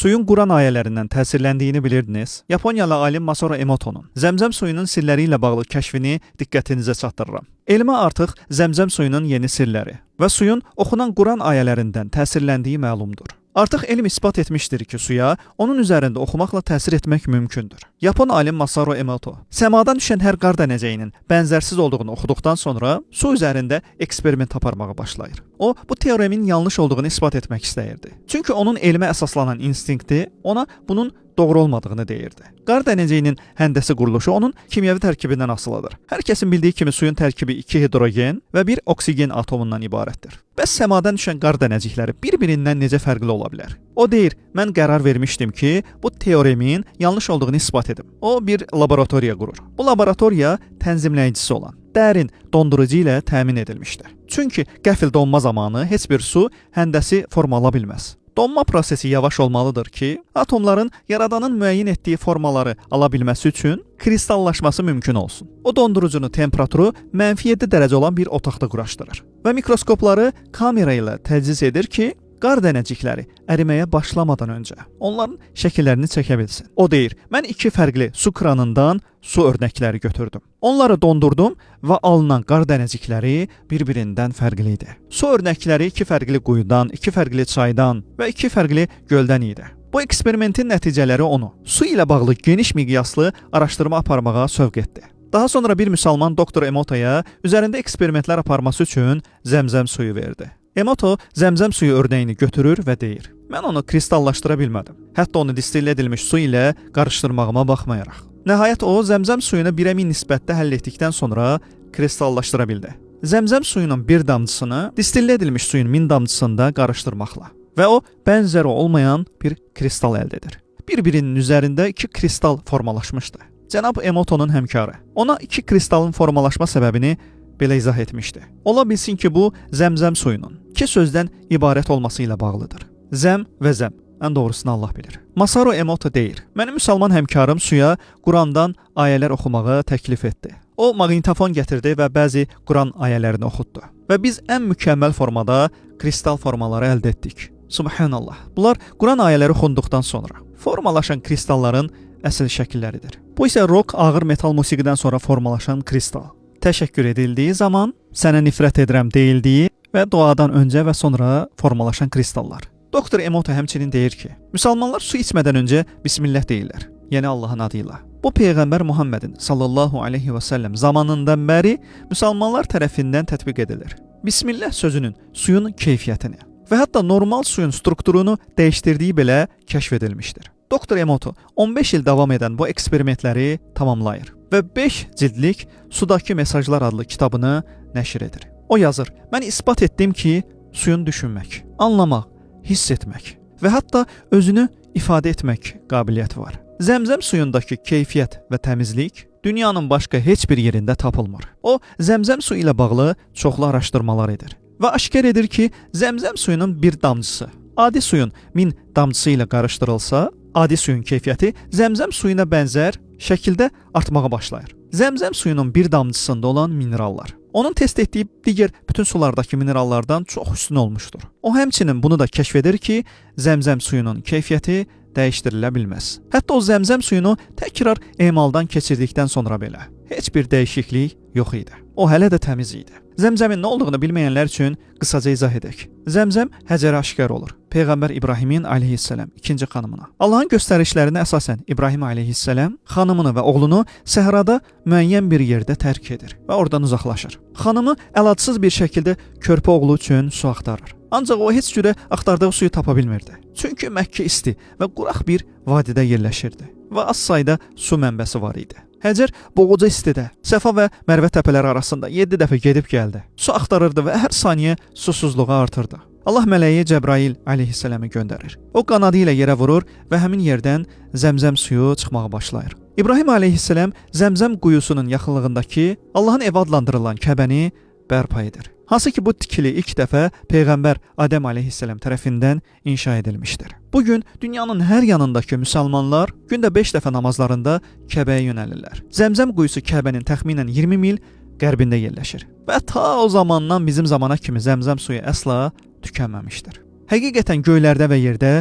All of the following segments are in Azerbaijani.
Suyun Quran ayələrindən təsirləndiyini bilirdiniz? Yaponiyalı alim Masaru Emoto'nun Zəmzəm suyunun sirləri ilə bağlı kəşfini diqqətinizə çatdırıram. Elmə artıq Zəmzəm suyunun yeni sirləri və suyun oxunan Quran ayələrindən təsirləndiyi məlumdur. Artıq elm isbat etmişdir ki, suya onun üzərində oxumaqla təsir etmək mümkündür. Yapon alim Masaru Emoto səmadan düşən hər qar dənəcəyinin bənzərsiz olduğunu oxuduqdan sonra su üzərində eksperiment aparmağa başlayır. O, bu teoremin yanlış olduğunu isbat etmək istəyirdi. Çünki onun elmə əsaslanan instinkti ona bunun doğru olmadığını deyirdi. Qar dənəcəyinin həndəsi quruluşu onun kimyəvi tərkibindən asılıdır. Hər kəsin bildiyi kimi suyun tərkibi 2 hidrogen və 1 oksigen atomundan ibarətdir. Bəs səmadan düşən qar dənəcikləri bir-birindən necə fərqli ola bilər? O deyir, mən qərar vermişdim ki, bu teoremin yanlış olduğunu isbat edim. O bir laboratoriya qurur. Bu laboratoriya tənzimləyicisi olan dərin dondurucu ilə təmin edilmişdi. Çünki qəfil donma zamanı heç bir su həndəsi forma ala bilməz. Donma prosesi yavaş olmalıdır ki, atomların yaradanın müəyyən etdiyi formaları ala bilməsi üçün kristallaşması mümkün olsun. O dondurucunu temperaturu -7 dərəcə olan bir otaqda quraşdırır və mikroskopları kamera ilə təchiz edir ki, qar dənəcikləri əriməyə başlamadan öncə onların şəkillərini çəkə bilsin. O deyir, mən iki fərqli su kranından su örnəkləri götürdüm. Onları dondurdum və alınan qar dənəcikləri bir-birindən fərqli idi. Su örnəkləri iki fərqli quyudan, iki fərqli çaydan və iki fərqli göldən idi. Bu eksperimentin nəticələri onu su ilə bağlı geniş miqyaslı araşdırma aparmağa sövq etdi. Daha sonra bir müsəlman doktor Emotoya üzərində eksperimentlər aparması üçün zəmzəm suyu verdi. Emoto zəmzəm suyu örnəyini götürür və deyir: "Mən onu kristallaşdıra bilmədim. Hətta onu distil edilmiş su ilə qarışdırmağıma baxmayaraq." Nəhayət o zəmzəm suyunu 1-ə 1000 nisbətdə həll etdikdən sonra kristallaşdıra bildi. Zəmzəm suyunun bir damcısını distillə edilmiş suyun 1000 damcısında qarışdırmaqla və o bənzəri olmayan bir kristal əldə edir. Bir-birinin üzərində iki kristal formalaşmışdı. Cənab Emoto'nun həmkarı ona iki kristalın formalaşma səbəbini belə izah etmişdi. Ola bilsin ki, bu zəmzəm suyunun iki sözdən ibarət olması ilə bağlıdır. Zəm və zəm. Ən doğrusunu Allah bilir. Masaru Emoto deyir: "Mənim müsəlman həmkarım suya Qurandan ayələr oxumağı təklif etdi. O maqnitofon gətirdi və bəzi Quran ayələrini oxutdu. Və biz ən mükəmməl formada kristal formaları əldə etdik. Subhanallah. Bunlar Quran ayələri oxunduqdan sonra formalaşan kristalların əsl şəkilləridir. Bu isə rock ağır metal musiqidən sonra formalaşan kristal. Təşəkkür edildiyi zaman sənə nifrət edirəm deyildiyi və duadan öncə və sonra formalaşan kristallar. Doktor Emoto həmçinin deyir ki, müsəlmanlar su içmədən öncə bismillah deyirlər, yəni Allahın adı ilə. Bu peyğəmbər Muhammedin sallallahu aleyhi və səlləm zamanından bəri müsəlmanlar tərəfindən tətbiq edilir. Bismillah sözünün suyun keyfiyyətini və hətta normal suyun strukturunu dəyişdirdiyi belə kəşf edilmişdir. Doktor Emoto 15 il davam edən bu eksperimentləri tamamlayır və 5 cildlik Sudakı Mesajlar adlı kitabını nəşr edir. O yazır: "Mən isbat etdim ki, suyun düşünmək, anlamaq, hiss etmək və hətta özünü ifadə etmək qabiliyyəti var. Zəmzəm suyundakı keyfiyyət və təmizlik dünyanın başqa heç bir yerində tapılmır." O, zəmzəm suyu ilə bağlı çoxlu araşdırmalar edir və aşkar edir ki, zəmzəm suyunun bir damcısı adi suyun 1000 damcısı ilə qarışdırılsa, adi suyun keyfiyyəti zəmzəm suyuna bənzər şəkildə artmağa başlayır. Zəmzəm suyunun bir damcısında olan minerallar onun test etdiyi digər bütün sulardakı minerallardan çox üstün olmuşdur. O həmçinin bunu da kəşf edir ki, zəmzəm suyunun keyfiyyəti dəyişdirilə bilməz. Hətta o zəmzəm suyunu təkrar emaldan keçirdikdən sonra belə heç bir dəyişiklik yox idi. O hələ də təmiz idi. Zəmzəmin nə olduğunu bilməyənlər üçün qısaca izah edək. Zəmzəm Həcərə aşkar olur. Peyğəmbər İbrahimin əleyhissalam ikinci xanımına. Allahın göstərişlərinə əsasən İbrahim əleyhissalam xanımını və oğlunu səhrada müəyyən bir yerdə tərk edir və oradan uzaqlaşır. Xanımı əlacsız bir şəkildə körpə oğlu üçün su axtarır. Ancaq o heç cürə axtardığı suyu tapa bilmirdi. Çünki Məkkə isti və quraq bir vadidə yerləşirdi və az sayda su mənbəsi var idi. Həcər boğucu istidə Səfa və Mərvə təpələri arasında 7 dəfə gedib gəldi. Su axtarırdı və hər saniyə susuzluğu artırdı. Allah mələyi Cəbrail əleyhissalamı göndərir. O qanadı ilə yerə vurur və həmin yerdən zəmzəm suyu çıxmağa başlayır. İbrahim əleyhissalam zəmzəm quyusunun yaxınlığındakı Allahın evi adlandırılan Kəbəni bərpa edir. Hansı ki bu tikili ilk dəfə Peyğəmbər Adəm əleyhissalam tərəfindən inşa edilmişdir. Bu gün dünyanın hər yanındakı müsəlmanlar gündə 5 dəfə namazlarında Kəbəyə yönəlirlər. Zəmzəm quyusu Kəbənin təxminən 20 mil qərbində yerləşir. Və ta o zamandan bizim zamana kimi zəmzəm suyu əsla tükənməmişdir. Həqiqətən göylərdə və yerdə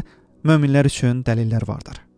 Möminlər üçün dəlillər vardır.